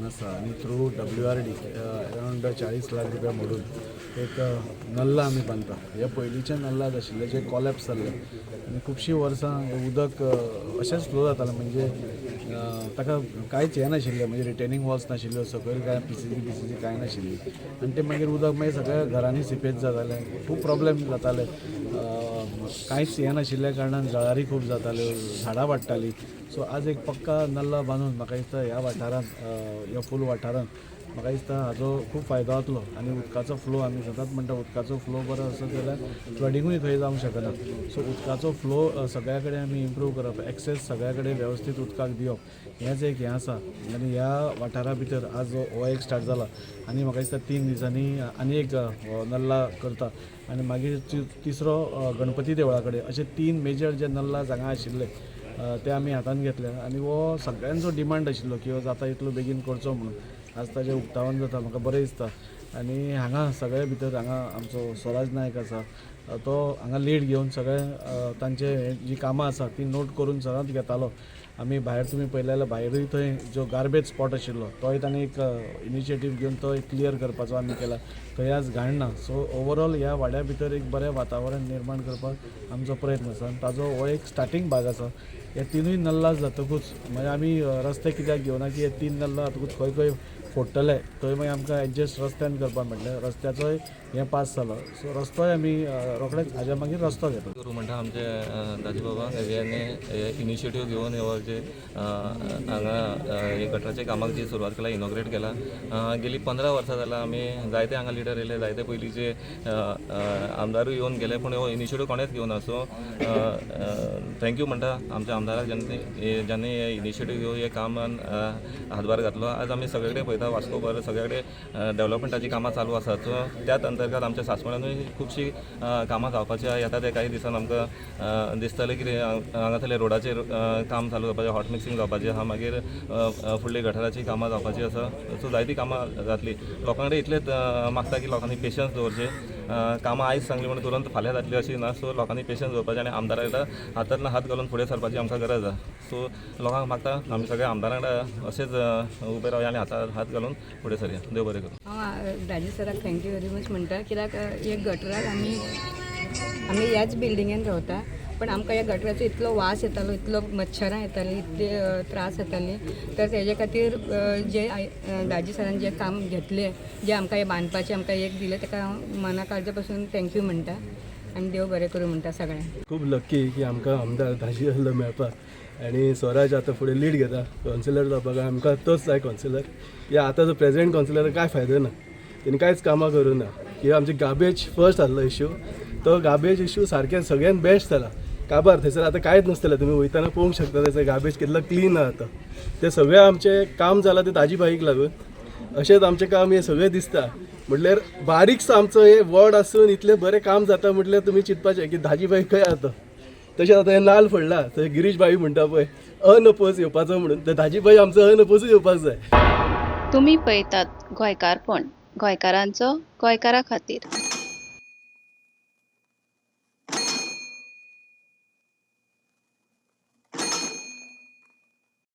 आसा आनी through WRD around 40 lakh रुपया मोडून एक नल्ला आमी बांदता. हे पयलींचे नल्लाज आशिल्ले जे कॉलेप्स जाल्ले आनी खुबशीं वर्सां हें उदक अशेंच फ्लो जातालें. म्हणजे ताका कांयच हें नाशिल्लें, म्हणजे रिटेनींग वॉल्स नाशिल्ल्यो, सकयल कांय पीसीसी बीसीसी कांय नाशिल्ली आनी तें मागीर उदक मागीर सगळ्या घरांनी सिपेज जातालें, खूब प्रॉब्लेम जाताले. कांयच हें नाशिल्ल्या कारणान जळारी खूब जाताल्यो, झाडां वाडटालीं. सो आज एक पक्का नल्ला बांदून म्हाका दिसता ह्या वाठारांत, ह्या फूल वाठारांत म्हाका दिसता हाजो खूब फायदो जातलो आनी उदकाचो फ्लो, आमी सदांच म्हणटा, उदकाचो फ्लो बरो आसत जाल्यार फ्लडिंगूय खंय जावंक शकना. सो उदकाचो फ्लो सगळ्या कडेन आमी इम्प्रूव करप, एक्सेस सगळ्या कडेन वेवस्थीत उदकाक दिवप हेंच एक हें आसा. आनी ह्या वाठारा भितर आज हो एक स्टार्ट जाला आनी म्हाका दिसता 3 दिसांनी आनी एक हो नल्ला करता आनी मागीर तिसरो गणपती देवळा कडेन. अशे तीन मेजर जे नल्ला हांगा आशिल्ले ते आमी हातान घेतले आनी हो सगळ्यांचो डिमांड आशिल्लो की हो जाता इतलो बेगीन करचो म्हणून. आज ताजें उक्तावण जाता, म्हाका बरें दिसता. आनी हांगा सगळे भितर हांगा आमचो स्वराज नायक आसा, तो हांगा लीड घेवन सगळे तांचे जी कामां आसा ती नोट करून सदांच घेतालो. आमी भायर तुमी पळयलें जाल्यार भायरूय थंय जो गार्बेज स्पॉट आशिल्लो तोय ताणें एक इनिशिएटीव घेवन तो एक क्लियर करपाचो आमी केला. थंय आज घाण ना. सो ओवरऑल ह्या वाड्या भितर एक बरें वातावरण निर्माण करपाक आमचो प्रयत्न आसा आनी ताजो हो एक स्टार्टींग भाग आसा. हे तिनूय नल्ला जातकूच मागीर आमी रस्ते कित्याक घेवना की हे तीन नल्ला जातकूच खंय खंय फोडटले थंय मागीर आमकां एडजस्ट रस्त्यान करपाक मेळटलें. रस्त्याचोय हें पास जालो, सो रस्तोय आमी रोखडेच हाज्या मागीर रस्तो घेतलो. करूं म्हणटा आमचे दाजी बाबा हेणी इनिशिएटीव घेवन हो जे हांगा हे गटराच्या कामाक जी सुरवात केला, इनॉग्रेट केला. गेली 15 वर्सां जाल्यार आमी जायते हांगा लिडर येयले, जायते पयलींचे आमदारूय येवन गेले, पूण हो इनिशिएटीव कोणेच घेवना. सो thank you म्हणटा आमच्या आमदाराक, ज्यांनी ज्यांनी हे इनिशिएटीव घेवन हे कामान हातभार घातलो. आज आमी सगळे कडेन पळयता, वास्को भर सगळे कडेन डेव्हलपमेंटाची कामां चालू आसात. सो त्याच अंतर्गत आमच्या सासवणानूय खुबशीं कामां जावपाची आहा. येता ते काही दिसान आमकां दिसतलें कितें हांगासरले रोडाचेर काम चालू जावपाचें, हॉट मिक्सिंग जावपाचें आहा, मागीर फुडली गटाराची कामां जावपाची आसा. सो जायतीं कामां जातलीं. लोकां कडेन इतलेंच मागता की लोकांनी पेशन्स दवरचे. कामां आयज सांगली म्हणून तुरंत फाल्यां जातली अशी ना. सो लोकांनी पेशन्स दवरपाचें आनी आमदारा कडेन हातांतल्यान हात घालून फुडें सरपाची आमकां गरज आसा. सो लोकांक मागता, आमी सगळे आमदारां वांगडा अशेंच उबे रावया आनी हातार हात घालून फुडें सरया. देव बरें करूं. हांव दाजी सराक thank you very much म्हणटा, कित्याक एक गटराक आमी आमी ह्याच बिल्डिंगेन रावता, पण आमकां ह्या गटराचो इतलो वास येतालो, इतलो मच्छरां येतालीं, इतले त्रास जाताले. तर तेजे खातीर जे दाजी सरान जें काम घेतलें, जें आमकां हें बांदपाचें आमकां एक दिलें, ताका हांव मना काळजा पासून thank you म्हणटा आनी देव बरें करूं म्हणटा सगळ्यांक. खूब लक्की की आमकां आमदार दाजी जाल्लो मेळपाक आनी स्वराज आतां फुडें लीड घेता कावन्सिलर जावपाक. आमकां तोच जाय कावन्सिलर. या आतां जो प्रेझेंट कावन्सिलर, काय फायदो ना, तेणी कांयच कामां करूं ना. किंवा आमचे गार्बेज फर्स्ट आहलो इशू, तो गार्बेज इशू सारकें सगळ्यान बेस्ट जाला. काबार थंयसर आतां कांयच नासतलें. तुमी वयतना पळोवंक शकता थंयसर गार्बेज कितलो क्लीन आहा आतां. तें सगळें आमचें काम जालां तें दाजी भाईक लागून. अशेंच आमचें काम हें सगळें दिसता. म्हटल्यार बारीकसो आमचो हे वॉर्ड आसून इतलें बरें काम जाता म्हटल्यार तुमी चिंतपाचें की दाजी भाई खंय आहा तो. तशें आतां हें नाल फोडला थंय गिरीश भाई म्हणटा पळय अनअपोज येवपाचो म्हणून, तर दाजी भाई आमचो अनअपोजूच येवपाक जाय. तुमी पळयतात गोंयकारपण, गोंयकारांचो गोंयकारा खातीर.